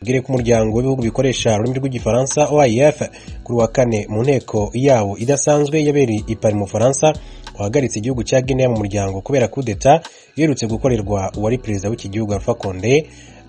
Bwire ko umuryango w'ibihugu bikoresha ururimi rw'Igifaransa OIF kuri wa kane mu nteko yawo idasanzwe yabereye i Paris mu Bufaransa wahagaritse igihugu cya Guinea mu muryango kubera kudeta iherutse gukorerwa uwari perezida w'iki gihugu Alpha Condé.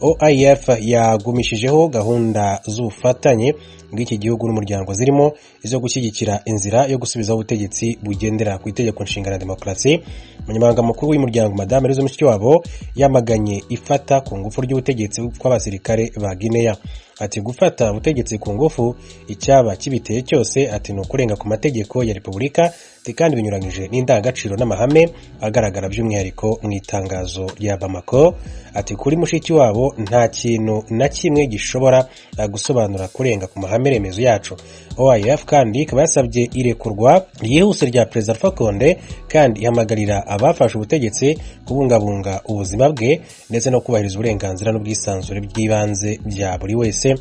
OIF yagumishijeho gahunda z'ubufatanye bw'iki gihugu n'umuryango, zirimo izo gushyigikira inzira yo gusubizaho ubutegetsi bugendera ku itegeko nshinga na demokarasi. Umunyamabanga mukuru w'umuryango, Madame Louise Mushikiwabo, yamaganye ifata ku ngufu ry'ubutegetsi kw'abasirikare ba Guinea. Ati: "Gufata ubutegetsi ku ngufu, icyaba kibiteye cyose," ati, "ni ukurenga ku mategeko ya repubulika," ati, "kandi binyuranyije n'indangagaciro n'amahame agaragara by'umwihariko mu itangazo rya Bamako." Ati: "Kuri Mushikiwabo, nta kintu na kimwe gishobora gusobanura kurenga ku mahame remezo yacu." OIF kandi ikaba yasabye irekurwa ryihuse rya Perezida Alpha Condé, kandi ihamagarira abafashe ubutegetsi kubungabunga ubuzima bwe ndetse no kubahiriza uburenganzira n'ubwisanzure bw'ibanze bya buri wese.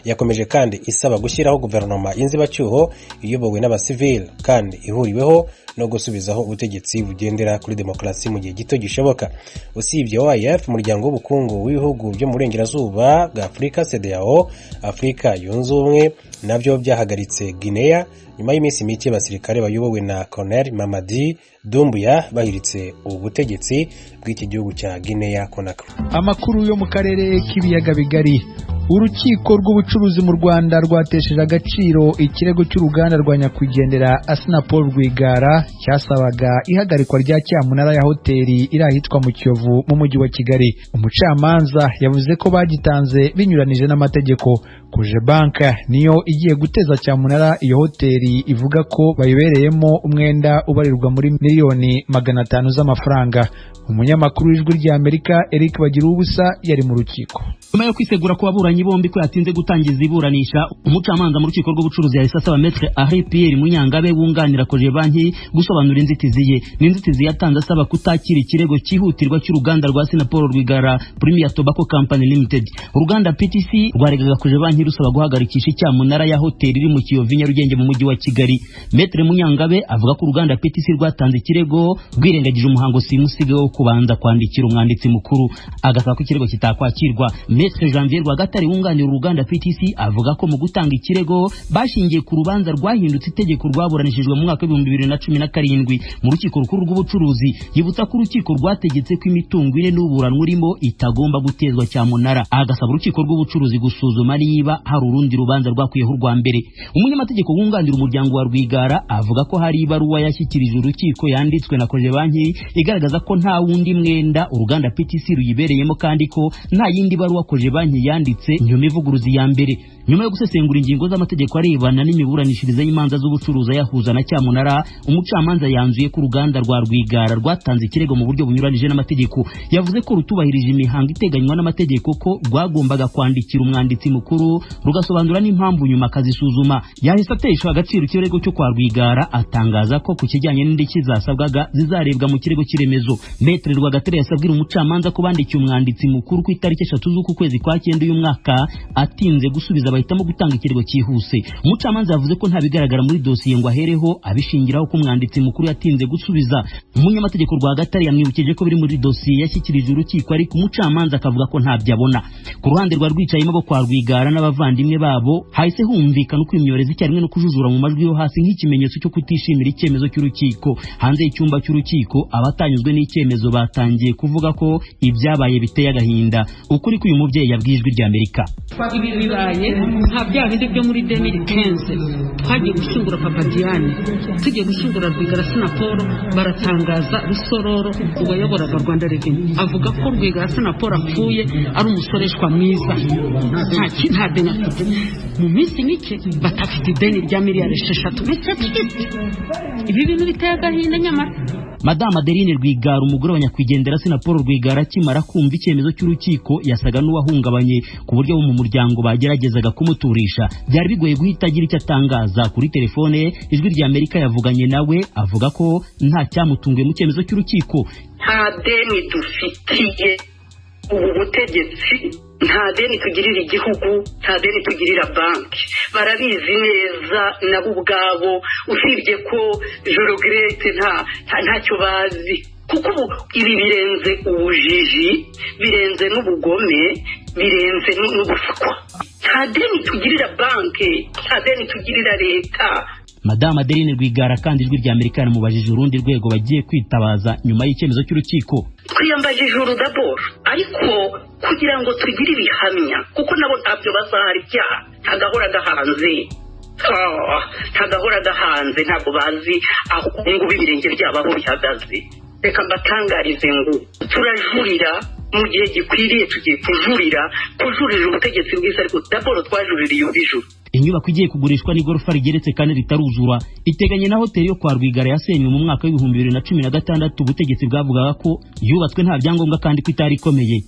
Yakomeje kandi isaba gushyiraho guverinoma y'inzibacyuho iyobowe n'abasivili kandi ihuriweho no gusubizaho ubutegetsi bugendera kuri demokarasi mu gihe gito gishoboka. Usibye OIF, umuryango w'ubukungu w'ibihugu byo mu burengerazuba bwa Afurika CEDEAO, Afurika Yunze Ubumwe nabyo byahagaritse Guinea nyuma y'iminsi mike abasirikare bayobowe na Colonel Mamadi Doumbouya bahiritse ubutegetsi bw'iki gihugu cya Guinea Conakry. Amakuru yo mu karere k'ibiyaga bigari: Urukiko rw'ubucuruzi mu Rwanda rwatesheje agaciro ikirego cy'uruganda rwa nyakwigendera Assinapol Rwigara cyasabaga ihagarikwa rya cyamunara ya hoteli iri ahitwa mu Kiyovu mu mujyi wa Kigali. Umucamanza yavuze ko bagitanze binyuranije n'amategeko. Cogebanque niyo igiye guteza cyamunara iyo hoteli, ivuga ko bayibereyemo umwenda ubarirwa muri miliyoni 500 z'amafaranga. Umunyamakuru w'Ijwi ry'Amerika Eric Bagiruwubusa yari mu rukiko. Nyuma yo kwisegura ku baburanyi bombi ko yatinze gutangiza iburanisha, umucamanza mu rukiko rw'ubucuruzi yahise asaba Maître Henri Pierre Munyangabe wunganira Cogebanque gusobanura inzitizi ye. Ni inzitizi yatanze asaba kutakira ikirego cyihutirwa cy'uruganda rwa Assinapol Rwigara Premier Tobacco Company Limited. Uruganda PTC rwaregaga Cogebanque rusaba guhagarikisha icyamunara ya hoteli iri mu Kiyovu, Nyarugenge, mu mujyi wa Kigali. Maître Munyangabe avuga ko uruganda PTC rwatanze ikirego rwirengagije umuhango simusiga wo kubanza kwandikira umwanditsi mukuru, agasaba ko ikirego kitakwakirwa. Maître Janvier Rwagatare wunganira uruganda PTC avuga ko mu gutanga ikirego bashingiye ku rubanza rwahindutse itegeko rwaburanishijwe mu mwaka w'2017 mu rukiko rukuru rw'ubucuruzi. Yibutsa ko urukiko rwategetse ko imitungo ine n'uburanwa urimo itagomba gutezwa cyamunara, agasaba urukiko rw'ubucuruzi gusuzuma niba hari urundi rubanza rwakwiyeho urwa mbere. Umunyamategeko wunganira umuryango wa Rwigara avuga ko hari ibaruwa yashyikirije urukiko yanditswe na Cogebanque igaragaza ko nta wundi mwenda uruganda PTC ruyibereyemo, kandi ko nta yindi baruwa Cogebanque yanditse nyuma ivuguruza iya mbere. Nyuma yo gusesengura ingingo z'amategeko arebana n'imiburanishirize y'imanza z'ubucuruzi ayahuza na cyamunara, umucamanza yanzuye ko uruganda rwa Rwigara rwatanze ikirego mu buryo bunyuranije n'amategeko. Yavuze ko rutubahirije imihango iteganywa n'amategeko, ko rwagombaga kwandikira umwanditsi mukuru rugasobanura n'impamvu, nyuma akazisuzuma. Yahise atesha agaciro ikirego cyo kwa Rwigara, atangaza ko ku kijyanye n'indishyi zasabwaga zizarebwa mu kirego cy'iremezo. Maître Rwagatare yasabwira umucamanza ko bandikiye umwanditsi mukuru ku itariki 3 z'uku kwezi kwa cyenda uyu mwaka, atinze gusubiza bahitamo gutanga ikirego cyihuse. Umucamanza yavuze ko nta bigaragara muri dosiye ngo ahereho abishingiraho ko umwanditsi mukuru yatinze gusubiza. Umunyamategeko Rwagatare yamwibukije ko biri muri dosiye yashyikirije urukiko, ariko umucamanza akavuga ko ntabyo abona. Ku ruhande rwa rwicayemo abo kwa Rwigara n'abavandimwe babo, hahise humvikana ukwimyoreza icyarimwe no kujujura mu majwi yo hasi nk'ikimenyetso cyo kutishimira icyemezo cy'urukiko. Hanze y'icyumba cy'urukiko, abatanyuzwe n'icyemezo batangiye kuvuga ko ibyabaye biteye agahinda. Ukuri k'uyu mubyeyi yabwiye Ijwi ry'Amerika. Ibi bibaye nka bya bindi byo muri 2015 twagiye gushyingura papa Diane, tugiye gushyingura Rwigara Assinapol, baratangaza Rusororo wayoboraga Rwanda Revenue avuga ko Rwigara Assinapol apfuye ari umusoreshwa mwiza, nta deni afite. Mu minsi mike batafite ideni rya miliyari 6. Ibi bintu biteye agahinda nyamara. Madame Adeline Rwigara, umugore wa nyakwigendera Assinapol Rwigara, akimara kumva icyemezo cy'urukiko yasaga n'uwahungabanye, ku buryo bo mu muryango bageragezaga kumuturisha. Byari bigoye guhita agira icyo atangaza kuri telefone. Ijwi rya Amerika yavuganye nawe avuga ko nta cyamutunguye mu cyemezo cy'urukiko. Nta deni dufitiye ubu butegetsi. Nta deni tugirira igihugu, nta deni tugirira banki, barabizi neza nabo ubwabo, usibye ko jorogrete ntacyo bazi, kuko ubu ibi birenze ubujiji, birenze n'ubugome, birenze n'ubuswa. Nta deni tugirira banki, nta deni tugirira leta. Madame Adeline Rwigara kandi Ijwi rya Amerika yanamubajije urundi rwego bagiye kwitabaza nyuma y'icyemezo cy'urukiko. Twiyambaje ijuru daboro, ariko kugira ngo tugire ibihamya, kuko nabo ntabyo bazahara ibyaha, ntagahora gahanze, ntagahora gahanze, ntabwo bazi aho ngubu ibirenge byabo aho bihagaze. Reka mbatangarize ngo turajurira mu gihe gikwiriye, tugiye kujurira ubutegetsi bwiza, ariko daboro twajuririye ubw'ijuru. Inyubako igiye kugurishwa n'igorofa rigeretse kandi ritaruzura, iteganye na hoteli yo kwa Rwigara yasenywe mu mwaka w'2016. Ubutegetsi bwavugaga ko yubatswe nta byangombwa kandi ko itari ikomeye.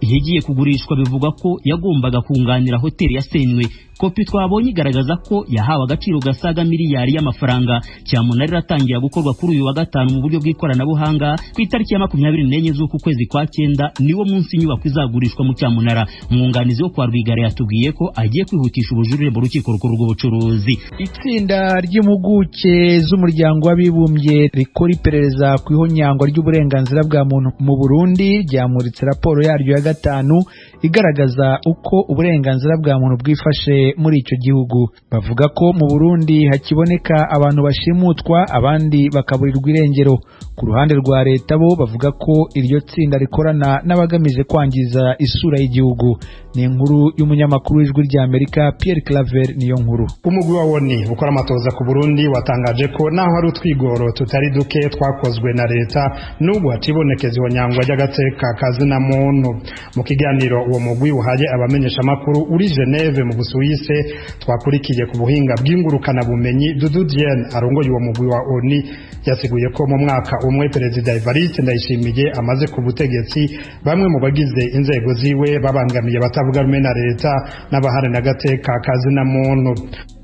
Iyi igiye kugurishwa bivugwa ko yagombaga kunganira hoteli yasenywe. Kopi twabonye igaragaza ko yahawe agaciro gasaga miliyari y'amafaranga. Cyamunara iratangira gukorwa kuri uyu wa gatanu mu buryo bw'ikoranabuhanga ku itariki ya 24 z'uku kwezi kwa 9, niwo munsi inyubako izagurishwa mu cyamunara. Umwunganizi wo kwa Rwigara yatubwiye ko agiye kwihutisha ubujurire mu rukiko rukuru rw'ubucuruzi. Itsinda ry'impuguke z'umuryango w'abibumbye rikora iperereza ku ihonyangwa ry'uburenganzira bwa muntu mu Burundi ryamuritse raporo yaryo ya 5 igaragaza uko uburenganzira bwa muntu bwifashe muri icyo gihugu. Bavuga ko mu Burundi hakiboneka abantu bashimutwa, abandi bakaburirwa irengero. Ku ruhande rwa leta bo bavuga ko iryo tsinda rikorana n'abagamije kwangiza isura y'igihugu. Ni inkuru y'umunyamakuru w'Ijwi rya Amerika Pierre Claver niyo nkuru. Umugwi wa ONU ukora amatoza ku Burundi watangaje ko naho hari utwigoro tutari duke twakozwe na leta, n'ubu hatibonekeza ihonyangwa ry'agateka kazina muntu. Mu kiganiro uwo mugwi uhaye abamenyeshamakuru uri Geneve mu Busuwise, twakurikiye ku buhinga bw'ingurukana bumenyi, Dudu Dienne arongoye uwo mugwi wa ONU yasiguye ko mu mwaka umwe Perezida Evariste Ndayishimiye amaze ku butegetsi, bamwe mu bagize inzego ziwe babangamiye batavuga rumwe na leta n'abaharanira agateka kazina muntu.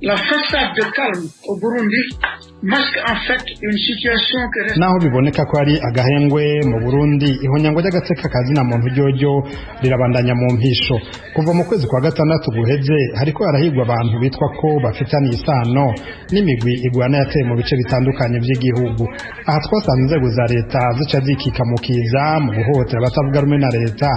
La façade de calme au Burundi masque en fait une situation que reste... Naho biboneka ko ari agahengwe mu Burundi, ihonyangwa ry'agateka kazina muntu ryoryo rirabandanya mu mpisho. Kuva mu kwezi kwa 6 guheze hariko harahigwa abantu bitwa ko bafitanye isano n'imigwi igwana yateye mu bice bitandukanye by'igihugu. Aha twasanze inzego za leta zica zikika mu kiza mu guhohotera abatavuga rumwe na leta,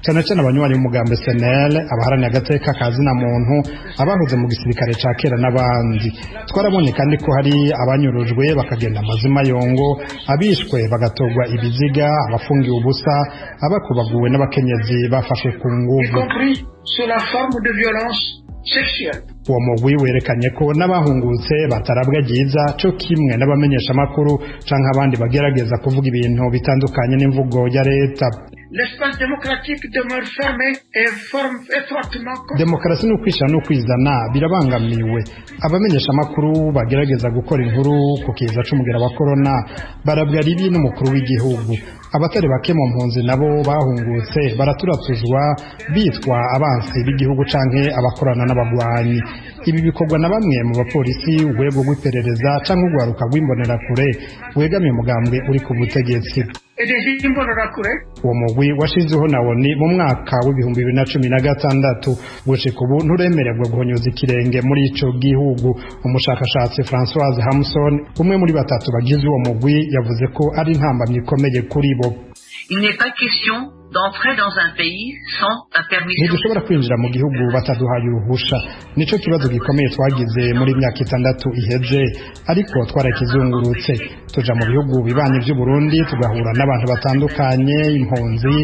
cyane cyane abanywanyi b'umugambi SNL, abaharanira agateka kazina muntu, abahoze mu gisirikare ca kera n'abandi. Twarabonye kandi ko hari abanyurujwe bakagenda amazima yongo, abishwe bagatorwa ibiziga, abafungiwe ubusa, abakubaguwe n'abakenyezi bafashwe ku nguvu. Uwo mugwi werekanye ko n'abahungutse batarabwa ryiza cyo kimwe n'abamenyeshamakuru canke abandi bagerageza kuvuga ibintu bitandukanye n'imvugo ya leta. L'espace démocratique demeure fermé et forme étroitement. Demokarasi ni ukwishyira no kwizana birabangamiwe. Abamenyeshamakuru bagerageza gukora inkuru ku kiza c'umugera wa corona barabwa ribi n'umukuru w'igihugu. Abatari bake mu mpunzi nabo bahungutse baraturatuzwa bitwa abansi b'igihugu canke abakorana n'abagwanyi. Ibi bikorwa na bamwe mu bapolisi, urwego rw'iperereza canke urwaruka rw'imbonerakure wegamiye umugambwe uri ku butegetsi. Uwo mugwi washizeho na ONU mu mwaka w'2016 gushika ubu nturemererwa guhonyoza ikirenge muri ico gihugu. Umushakashatsi Françoise Hamson, umwe muri batatu bagize uwo mugwi, yavuze ko ari intambamyi ikomeye kuri bo. Il n'est pas question d'entrer dans un pays sans la permission. Ntidushobora kwinjira mu gihugu bataduhaye uruhusha. Nico kibazo gikomeye twagize muri myaka 6 iheze, ariko twarakizungurutse tuja mu bihugu bibanye by'u Burundi, tugahura n'abantu batandukanye, impunzi,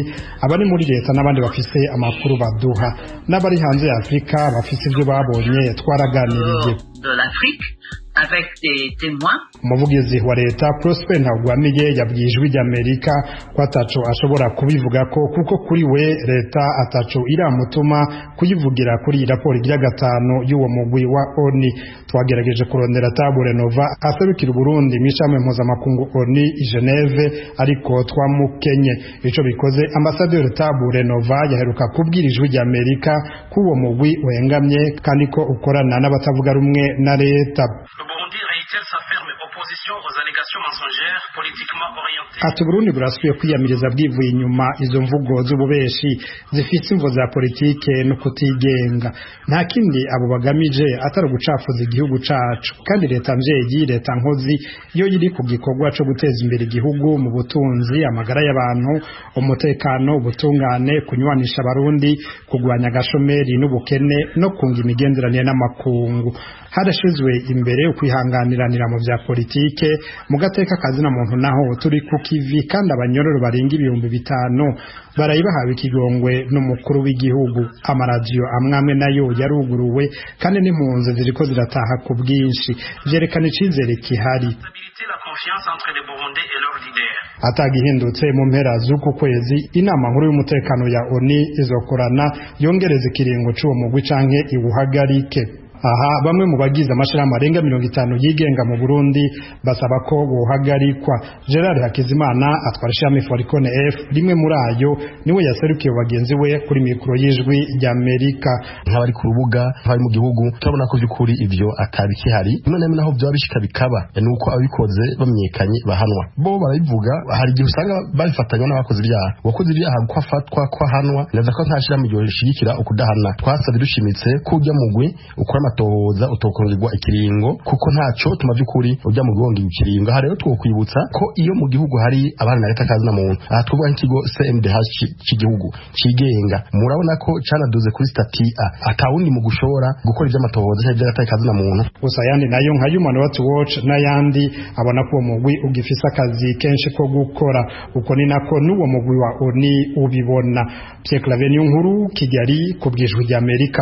abari muri leta n'abandi bafise amakuru baduha, n'abari hanze ya Afrika bafise ibyo babonye, twaraganiriye. De l'Afrique avec des témoins. Umuvugizi wa leta Prosper Ntagwamiye yabwiye Ijwi ry'Amerika ko ataco ashobora kubivuga ko kuko kuri we leta ataco iramutuma kuyivugira kuri raporo igira 5 y'uwo mugwi wa ONU. Twagerageje kurondera Tabure Nova aserukira Burundi mw'ishami mpuzamakungu ONU i Geneve, ariko twamukenye. Ico bikoze, Ambasaderi Tabure Nova yaheruka kubwira Ijwi ry'Amerika ko uwo mugwi uhengamye kandi ko ukorana n'abatavuga rumwe na leta. réitère sa ferme opposition aux allégations mensongères politiquement orientées. Ati Burundi burasubiye kwiyamiriza bwivuye inyuma izo mvugo z'ububeshi zifise imvo za politike no kutigenga. Nta kindi abo bagamije atari ugucafuza igihugu cacu, kandi leta mvyeyi, leta nkozi yo iri ku gikorwa co guteza imbere igihugu mu butunzi, amagara y'abantu, umutekano, ubutungane, kunywanisha abarundi, kugwanya agashomeri n'ubukene no kunga imigenderanire n'amakungu. Harashizwe imbere ukwihanganiranira mu vya politike, mu gateka kazina muntu naho turi ku kivi, kandi abanyororo barenga 5000 barayibahawe ikigongwe n'umukuru w'igihugu. Amaradiyo amwamwe nayo yaruguruwe kandi n'impunzi ziriko zirataha ku bwinshi, vyerekana icizere kihari. Atagihindutse mu mpera z'uku kwezi, inama nkuru y'umutekano ya ONU izokorana yongereza ikiringo c'uwo mugwi canke iwuhagarike. Aha bamwe mu bagize amashirahamwe arenga 50 yigenga mu Burundi basaba ko bohagarikwa. Gerard Hakizimana atwara ishirahamwe Foricone F, rimwe muri ayo, niwe yaserukiye bagenzi we kuri mikoro y'Ijwi rya Amerika. Nk'abari ku rubuga, nk'abari mu gihugu, turabona ko by'ukuri ivyo atabikihari. None naho byaba bishika bikaba, nuko ababikoze bamenyekanye bahanwa. Bo barabivuga, hari igihe usanga babifatanya n'abakoze ibyaha. Uwakoze ibyaha ko afatwa ko ahanwa, naza ko nta shirahamwe ryoshigikira ukudahana. Twasabye dushimitse ko ujya mugwi ukora amatohoza utokongerwa ikiringo, kuko ntaco tuma by'ukuri ujya mu guhonga ikiringo. Aha rero twokwibutsa ko iyo mu gihugu hari abana leta kazina muntu, aha twovuga nk'ikigo CNDH cy'igihugu cigenga, murabona ko canaduze kuri stati A, atawundi mu gushora gukora ivy'amatohoza cyangwa ivy'agateka kazina muntu. Gusa ayandi nayo nka Human Rights Watch n'ayandi abona ko uwo mugwi ugifise akazi kenshi ko gukora. Uko ni nako n'uwo mugwi wa ONU ubibona. Pierre Claver Niyonkuru, Kigali, ku bw'Ijwi ry'Amerika.